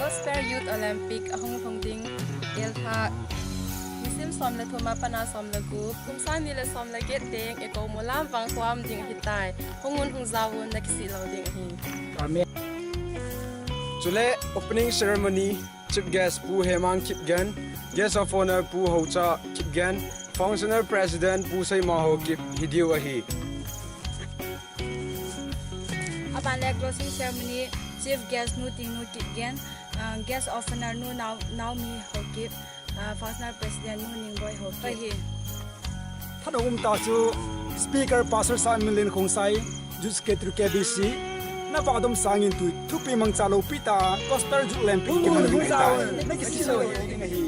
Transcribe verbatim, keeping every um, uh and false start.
Gospel Youth Olympic ahung lhung ding el thak. Nisim som le thum a pat a som le gup, kum sang ni le som le get teng, eikou mulam vang khom ding ahitai. Hung un hung jaovun, nakisih lou ding ahi. Amen. Chule opening ceremony, Chief Guest Pu Hemang Kipgen, Guest of Honor Pu Hocha Kipgen, Functional President Pu Seimaho Kip hidiu ahi. Aban le closing ceremony, Chief Guest Nu Tingnu Kipgen, uh, Guest of Honor Nu Nao-, Naomi Haokip, uh, Functional President Nu Ningboi Haokip. Ahi. Thanop umtah chu Speaker Pastor Samuel Len Khongsai, Youth Secretary K B C, na vah dom sangin tui thupi mangcha loupi tah Gospel Youth Olympic. Hung un hung jaovun, nakisih lou ding ahi.